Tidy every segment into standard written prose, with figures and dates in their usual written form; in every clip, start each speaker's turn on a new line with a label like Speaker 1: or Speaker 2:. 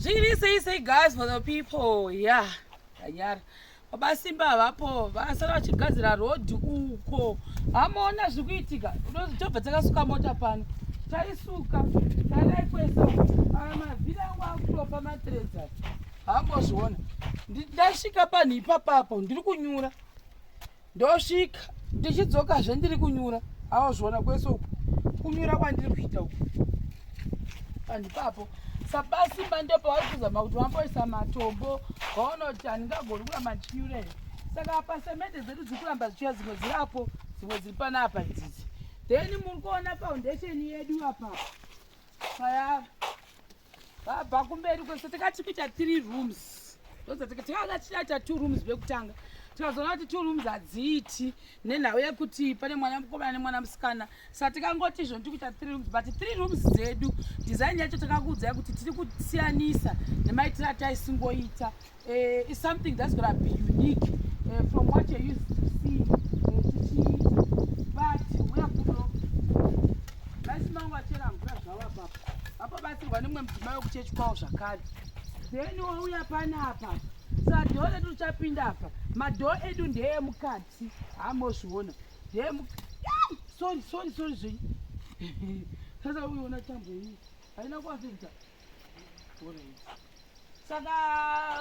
Speaker 1: Zviri sei sei, guys, for the people? Yeah, ndanyara. Baba Simba havapo, vasara vachigadzira road uko. Hamaona zviri kuitika. Tobva takasuka mota pano, taisuka taidai kwese. Aya mavhiri angu akutofa, matreza hambozviona. Ndasvika panhu ipapapo ndiri kunyura, ndosvika ndichidzokazve ndiri kunyura. Awazviona kwese uku kunyura kwandiri kuita uku panhu ipapo. Sabasimba ndopavari kuzama kuti vamboisa matombo, vaona kuti handingagoni kuramba ndichinyura here. Saka apa semende dzedu dziri kuramba dzichiuya, dzimwe dziri apo, dzimwe dziri panapa idzidzi. Then muri kuona foundation yedu apapa payava vabva kumberi kwese. Takati kuita three rooms, ndodzatanga tichaita two rooms vekutanga, tikazoona kuti two rooms hadziiti nenhau yekuti pane mwana mukomana nemwana musikana. Saka tikangoti izvo ndiri kuita three rooms, but three rooms dzedu design yacho takakuudzai kuti tiri kusiyanisa nemaitiro ataisingoita. Is something that's gonna be unique from what you're used to see tichiita. But uya kuno, vaisimangu vachera mvura zvavo apapo, vapobatsirwa nemumwe mudzimai wekuchechi kwavo zvakare. Then wauya panapa, saka door redu richapinda apa. Madoor edu ndeemukati, hamozviona, ndeemu, sorry, sorry, sorry zvenyu. Sasa uiona tambo iyi haina kuafecta. Saka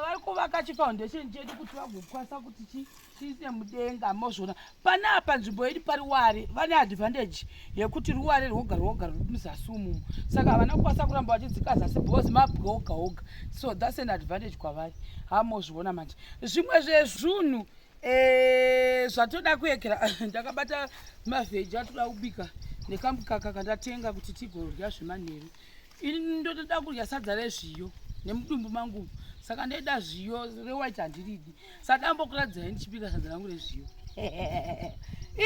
Speaker 1: vari kuvaka chifoundation chedu kuti vagokwanisa kuti chiise mudenga. Mozviona panapa nzvimbo yedu pari ware, vane advantage yekuti ruware rwoga rwoga ruri muzasi umumu, saka havana kukwanisa kuramba vachidzika zasi because mabwe oga oga. So that's an advantage kwavari. Hamozviona manje zvimwe zvezvunhu zvatoda kuekera. Ndakabata mavheji atoda kubika nekamukaka kandatenga kuti tigorya zvemanheru. Ini ndotoda kudya sadza rezviyo nemudumbu mangu, saka ndoida zviyo, rewhite handiridi. Saka dambokuradzai ndichibika sadza rangu rezviyo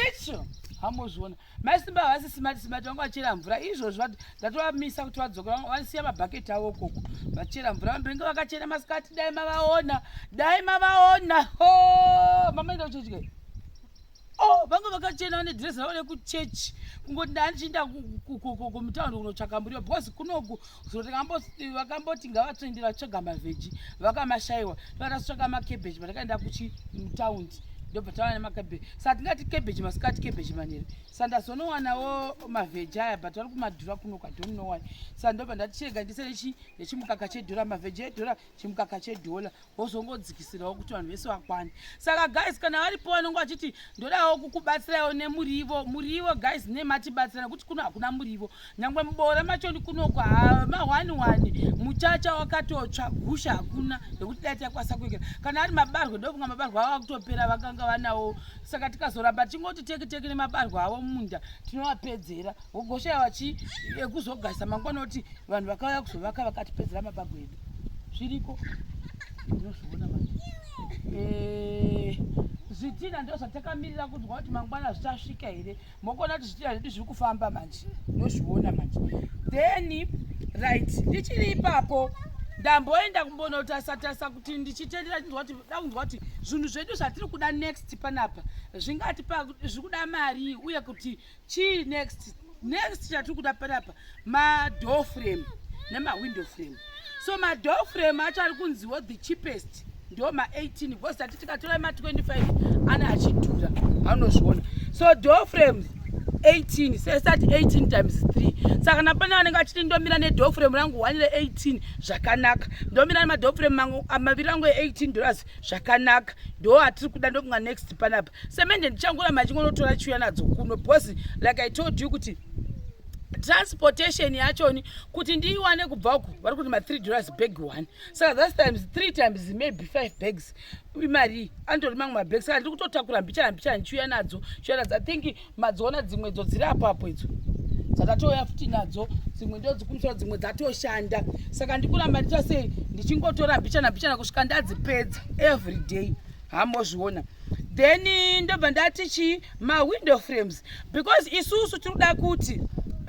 Speaker 1: icho. Hamozviona, maisimba havasi smart smart, vanga vachera mvura izvozvo. Ndatovamisa kuti vadzoka, vasiya mabhaketi avo koko vachera mvura. Vambenge vakachena masikati, dai mavaona, dai mavaona. Ho, mamaenda kuchechi? Oh, vanga vakachena, vane dhirezi ravo rekuchechi. Kungoti ndandichiinda kumutaundi kunotsvaka muriwo because kunoku vakamboti ngavatsvendera vatsvaga mavheji, vakamashayiwa, vakatsvaka makebheji. Patakaenda kuchimutaundi ndobva tawana nemakebheji. Saka tingati kebheji masikati, kebheji manheru. Saka ndazonowanawo mavheji aya, but vari kumadhura kunoku, I don't know why. Saka ndobva ndati chirega ndise nechimukaka chedhora, mavheji edhora, chimukaka chedhola, wozongodzikisirawo kuti vanhu vese vakwane. Saka guys, kana varipo vanonge vachiti ndodawo kukubatsirawo nemurivo, murivo guys, nematibatsira nekuti kuno hakuna murivo. Nyangwe muboora machoni kunoku ma1 1 muchacha wakatotsva, gusha hakuna nekuti dai taikwanisa kuekera. Kana ari mabarwe, ndofunga mabarwe avo akutopera vakanga vanawo. Saka tikazoramba tichingoti teki teki nemabarwe avo mumunda, tinovapedzera vogoshaiwa chi ekuzogasa mangwana, kuti vanhu vakauya kuzovaka vakatipedzera mabagwe edu. Zviriko, ndinozviona manje. Zvitina ndo zvatakamirira kunzwa kuti mangwana zvichasvika here. Mokuona kuti zvitina zvedu zviri kufamba manje, ndozviona manje. Then right, ndichiri ipapo ndamboenda kumbonotasatasa kuti ndichitendera chinzwa kuti da kunzwa kuti zvinhu zvedu zvatiri kuda next panapa zvingati zviri kuda mari, uye kuti chii next. Next chatiri kuda panapa madoor frame nemawindow frame. So madoor frame acho ari kunziwo the cheapest ndo ma18, because tati tikatora ma25 ana achidhura, anozviona. So door frames 18, sesati 18 times 3. Saka napane vanenge vachiti ndomira nedoor frame rangu 1 re18 zvakanaka, ndomira nemadoor frame maviri rangu e18 dollars zvakanaka, ndo atiri kuda. Ndokunga next panapa semende ndichangoramba ndichingonotora chiuya nadzo kuno, because like I told you kuti transportation yachoni kuti ndiiwane kubva uku vari kuti ma3 dollars bag one. Saka that's times 3 times maybe 5 bags, imari anotori mamwe mabags. Saka ndiri kutotakura mbichana mbichana ndichiuya nadzo, chiuya nadzo. I think madziona dzimwe dzo dziri apo apo, idzo dzakatouya futi nadzo. Dzimwe ndo dzikumusoro, dzimwe dzatoshanda. Saka ndikuramba ndicha sei, ndichingotora mbichana mbichana kusvika ndadzipedza every day. Hambozviona. Then ndobva ndati chi mawindow frames, because isusu tiri kuda kuti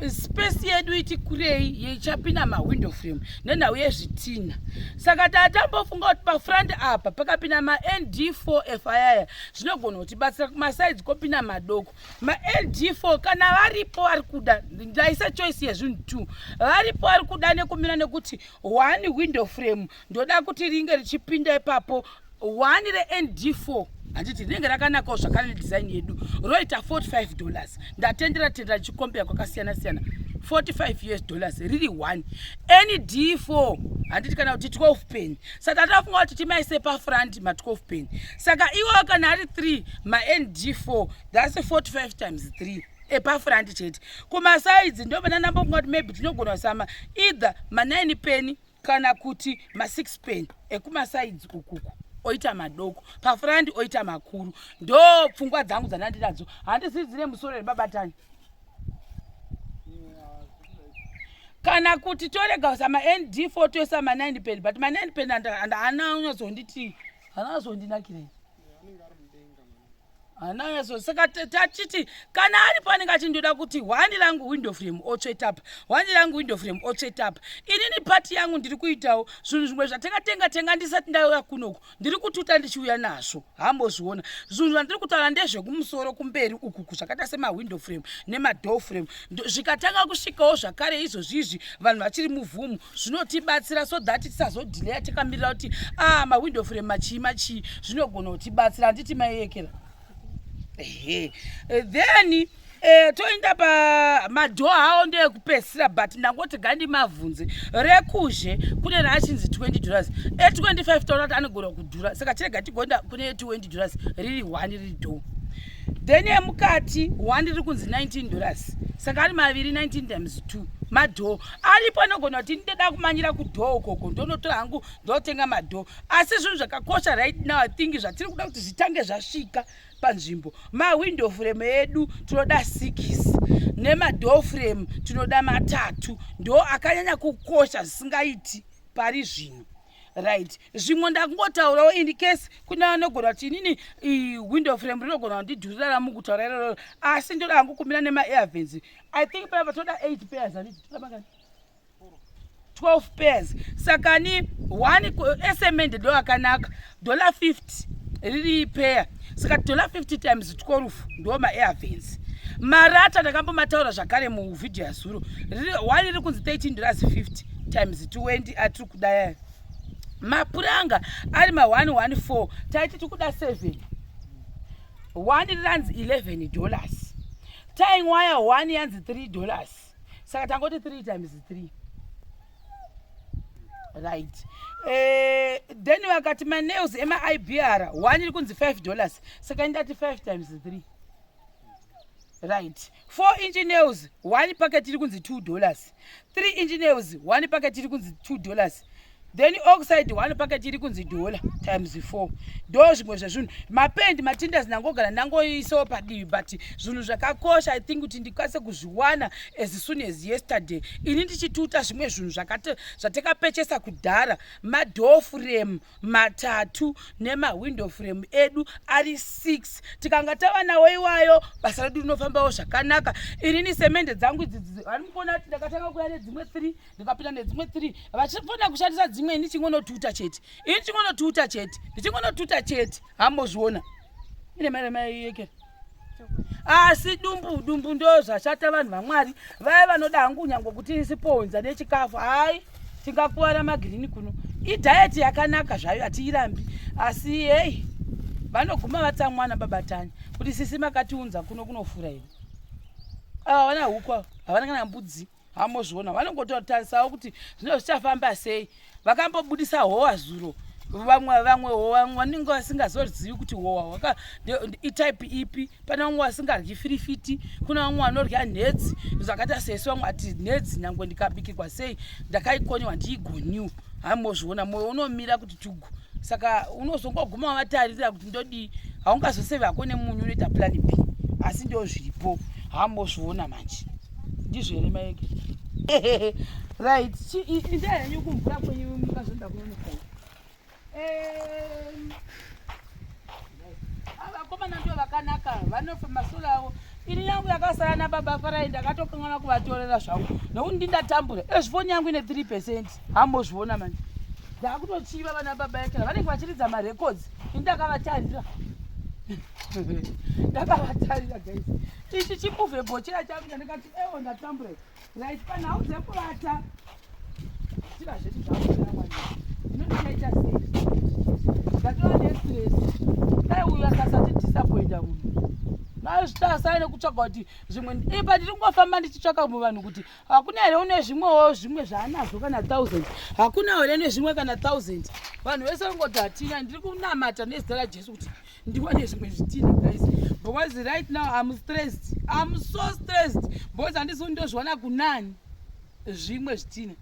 Speaker 1: Space yedu iti kurei yechapinda mawindow frame nenhau yezvitinha. Saka tatambofunga kuti pafront apa pakapinda maND4 F ayaya zvinogona kutibatsira kumasides kopinda madoko. MaND4 kana varipo vari kuda, ndaisa choice yezvinhu 2, varipo vari kuda nekumira nekuti one window frame ndoda kuti ringe richipinda ipapo one reND4, handiti rinenge rakanakawo zvakare nedesign yedu, roita $45. Ndatendera tendera chikombeya kwakasiyana siyana, $45 riri 1 ND4, handiti, kana kuti 12 pen. Saka tafunga kuti timaise pafront ma12 pen. Saka iwo kana ari 3 maND4, that's 45 times 3 epafront chete. Kumasides ndobva ndambofunga kuti maybe tinogona kusama either ma9 pen kana kuti ma6 pen ekumasides ukuku, oita madoko, pafront oita makuru. Ndo pfungwa dzangu dzandandinadzo. Handisi dzine musoro here, babatani? Kana kuti torega kuisa maND4, toisa ma9 pen, but ma9 pen haana unyatsonditi, haana zondinakirei, hana so. Saka tachiti kana aripo anenge achindoda kuti one rangu window frame otsveta apa, one rangu window frame otsveta apa. Inini part yangu ndiri kuitawo zvinhu zvimwe zvatakatenga tenga ndisati ndauya kunoku, ndiri kututa ndichiuya nazvo. Hambozviona zvinhu zvandiri kutaura ndezvekumusoro kumberi ukuku, zvakaita semawindow frame nemadoor frame. Zvikatanga kusvikawo zvakare izvozvizvi vanhu vachiri muvhumu, zvinotibatsira so that tisazodhileya takamirira kuti a ah, mawindow frame machii machii. Zvinogona kutibatsira, handiti, maiekera? Ehe, then toenda pamadoor hawo ndeekupedzisira, but ndangoti gandimavhunze rekuzhe kune raachinzi $20, e25 taona kuti anogona kudhura, saka chirega tigoenda kune $20 riri 1 riri door. Then yemukati 1 riri kunzi $19, saka ari maviri 19 times 2. Madoor aripo anogona kuti ndoda kumanyira kudoor ukoko, ndonotora hangu ndotenga madoor. Asi zvinhu zvakakosha right now, I think zvatiri kuda kuti zvitange zvasvika panzvimbo, mawindow frame edu tinoda 6 nemadoor frame tinoda matatu. Ndo akanyanya kukosha zvisingaiti pari zvino, right? Zvimwe ndakungotaurawo in case kune vanogona kuti inini window frame rinogona kundidhurira ramukutaura iroro, asi ndoda hangu kumira nemaair vents. I think paipa toda 8 pairs, handiti? Toda makani? 12 pairs. Saka ni one esemende ndo akanaka, $50 riri pair, saka $50 times 12 ndo maair vents. Marata ndakambomataura zvakare muvhidhiyo yazuro, one riri kunzi $13.50 times 20 atiri kudaya. Mapuranga ari ma114, taiti tikuda 7, one riranzi $11. Tying wire 1 yanzi $3, saka tangoti 3 times 3, right? Then vakati manails emaIBR 1 iri kunzi $5, saka indati 5 times 3, right? 4 inch nails 1 packet iri kunzi $2, 3 inch nails 1 packet iri kunzi $2, then oxide 1 packet iri kunzi dollar, times 4. Ndo zvimwe zvezvinhu. Mapendi, matenders ndangogara ndangoisawo padivi, but zvinhu zvakakosha, I think kuti ndikwanise kuzviwana as soon as yesterday, ini ndichituta zvimwe zvinhu zvatakapechesa kudhara, madoor frame matatu nemawindow frame edu ari 6. Tikanga tava nawo iwayo, basa redu rinofambawo zvakanaka. Inini semende dzangu idzidzi vari mukuona kuti ndakatanga kuuya nedzimwe 3, ndikapinda nedzimwe 3, vachifanira kushandisa dzimwe, ini chingonotuta chete, ini chingonotuta chete, ndichingonotuta chete. Hambozviona ine mare maiyekera, asi dumbu dumbu ndo zvashata. Vanhu vaMwari vaya vanoda hangu nyange kuti isiponza nechikafu, hai, tingakuvara magirini kuno. Idiet yakanaka zvayo, hatiirambi, asi hei, vanoguma vatsamwana babatani kuti sisi makatiunza kuno kunofura here? Ava havana huku, ava havana kana mbudzi. Hamozviona, vanongototarisawo kuti zvino zvichafamba sei. Vakambobudisa howa zuro, vamwe vamwe howa vanenge vasingazozivi kuti howa hwaka itype ipi. Pane vamwe vasingaryi firifiti, kuna vamwe vanorya nhedzi zvakaita sesu. Vamwe ati nhedzi nyange ndikabikirwa sei ndakaikoniwa ndiigoniwo. Hamozviona, mwoyo unomira kuti tugu, saka unozongoguma wavatarira kuti ndodii. Haungazoseve hako nemunyu, unoita plan B, asi ndo zviripo. Hambozviona manje, ndizvo here, maeke? Right, inde henyu kumvura kwenyu mukazonda kunonoka. Vakomana ndo vakanaka, vanofa masoro avo. Ini yangu yangu yakasara nababa Farai, ndakatokanganwa kuvatorera zvangu nokuti ndindatambura. Ezvi foni yangu ine 3%, hambozviona manje. Ndakutochiva vana baba Ekera, vanenge vachiridza marecords, ini ndakavatarira, ndakavatarira. Guys, ichi chimovable chair changu, ndikati ewo ndatambura. Right, panhau dzekuvata tira zvedu zvakuramwana, ndinondichaita sei? Ndatova nestress. Dai uyu akasati disappointa munhu, mazvitasai nekutsvaga kuti zvimwe ipa. Ndiri kungofamba ndichitsvaka muvanhu kuti hakuna here une zvimwewo, zvimwe zvaanazvo, kana 1000. Hakuna here nezvimwe kana 1000? Vanhu vese vangoti hatina. Ndiri kunamata nezita raJesu kuti ndiwane zvimwe zvitina, guys, because right now I'm stressed, I'm so stressed, because handisi kundozviwana kunani zvimwe zvitina,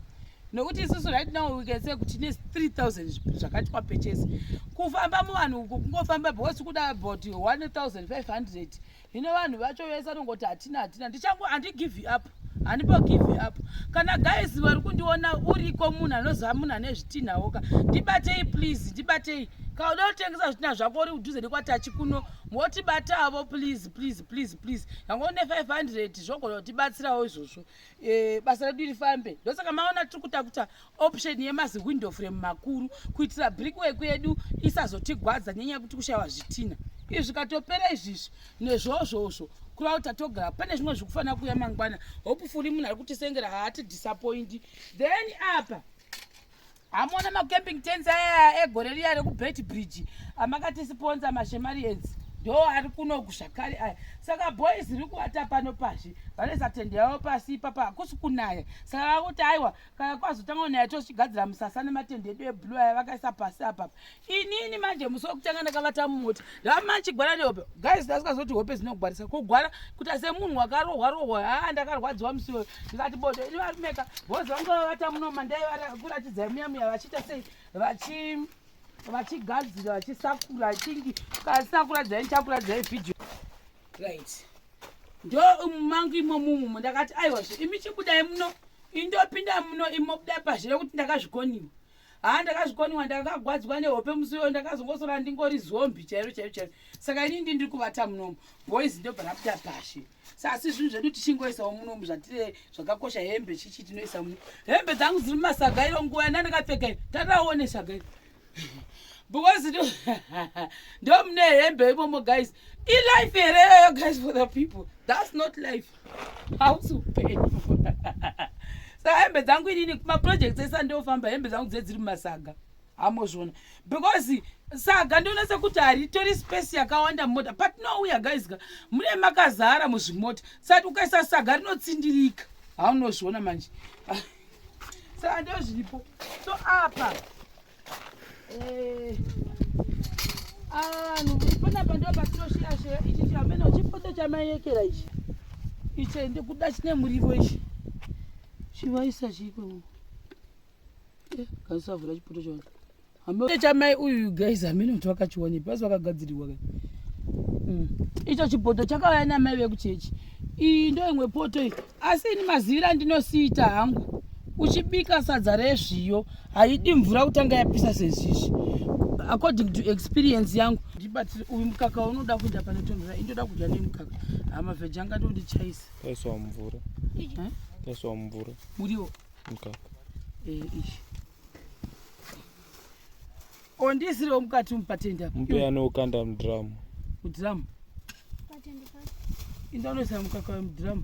Speaker 1: nokuti isusu right now we can say kuti tine 3000 zvakatwa purchase. Kufamba muvanhu uku, kungofamba, because kuda about 1500. Hino vanhu vacho vese vanongoti hatina, hatina. Ndichango handigive up, handipo give up. Kana guys vari kundiona, uriko munhu anoziva munhu ane zvitinhawoka, ndibatei please, ndibatei. Kana uda kutengesa zvitina zvako, uri kudhuze nekwatachi kuno, motibatavo please, please, please, please. Yange une 500 zvogona kutibatsirawo izvozvo, basa redu rifambe. Ndosaka maona tiri kuta kuita option yemazi window frame makuru, kuitira brickwork yedu isazotigwadza nenyaya yekuti kushayiwa zvitina. Izvi zvikatopera izvizvi nezvozvozvo, kureva kuti tatogara pane zvimwe zvikufanira kuuya mangwana. Hopefully munhu ari kutisengera haati disappoint. Then apa hamuona macamping tents aya egore riya rekuBeitbridge amakatisiponza, mashemarians, ndo ari kunoku zvakare aya. Saka boys riri kuvata pano pazhe, vanoisa tende yavo pasi ipapa. Hakusi kunaya, saka vakuti aiwa, kana kwazotanga kunaya tochigadzira musasa nematende edu eblue aya vakaisa pasi apapa. Inini manje musi wekutanga ndakavata mumota, ndavamachigwara nehope, guys. Ndasikazoti hope dzinogwarisa kugwara kuita semunhu wakarohwa rohwa. Haa, ndakarwadziwa musi iwoyo. Ndikati bodo, ini varumeka boys vangu vavata munoma, ndaivakuratidzai muya muya vachiita sei, vachigadzira, vachisakura. I think kasina kuratidzai, ndichakuratidzai vhidhiyo. Right, ndo mangu imomumu. Ndakati aiwazve, imi chibudai muno, indopinda muno, imobuda pazhe rekuti ndakazvikoniwa. Haa, ndakazvikoniwa, ndakagwadzwa nehope musi uyo, ndakazongosora ndingori zombie chairo chairo chairo. Saka ini ndi ndiri kuvata munomu, boys ndobva rabuda pashe. Sasi zvinhu zvedu tichingoisawo munomu zvatire zvakakosha, hembe chichi tinoisa muno. Hembe dzangu dziri mumasaga. Iro nguva yandandakapfeka, taraone saga iro, because ndo mune hembe imomo. Guys, ilife here iyoyo? Guys, for the people, that's not life, hausi upenyu. Saka hembe dzangu inini, kumaprojects ese andofamba, hembe dzangu dze dziri mumasaga, hamozviona, because saga ndiona sekuti haritori space yakawanda mumota. Patinouya, guys ka, mune makazara muzvimota, sati ukaisa saga rinotsindirika, haunozviona manje. Saka ndo zviripo. So apa vanhu panapa ndo patinosheyasheya. Ichi chamene chipoto chamaiyekera ichi, ichi ndikuda chine murivo ichi, chivaisa chiko kasavhura chipoto chacho chamai uyu. Guys, hamene kuti vakachiwanepi, asi vakagadzirirwa ka. Icho chipoto chakauya namai vekuchechi. Iyi ndo imwe poto iyi, asi ini maziviro andinosiita hangu, uchibika sadza rezviyo haidi mvura kutanga yapisa sezvizvi, according to experience yangu. Ndibatire uyu mukaka unoda kuenda panotonhora, indoda kudya nemukaka. Hamavheji anga ndondichaisa.
Speaker 2: Taiswa mvura.
Speaker 1: Eh?
Speaker 2: Taiswa mvura.
Speaker 1: Muriwo.
Speaker 2: Mukaka.
Speaker 1: Ichi ondisirewo mukati mupatende apa.
Speaker 2: Mupe anoukanda mudhiramu.
Speaker 1: Mudhiramu indaonoisa mukaka mudhiramu.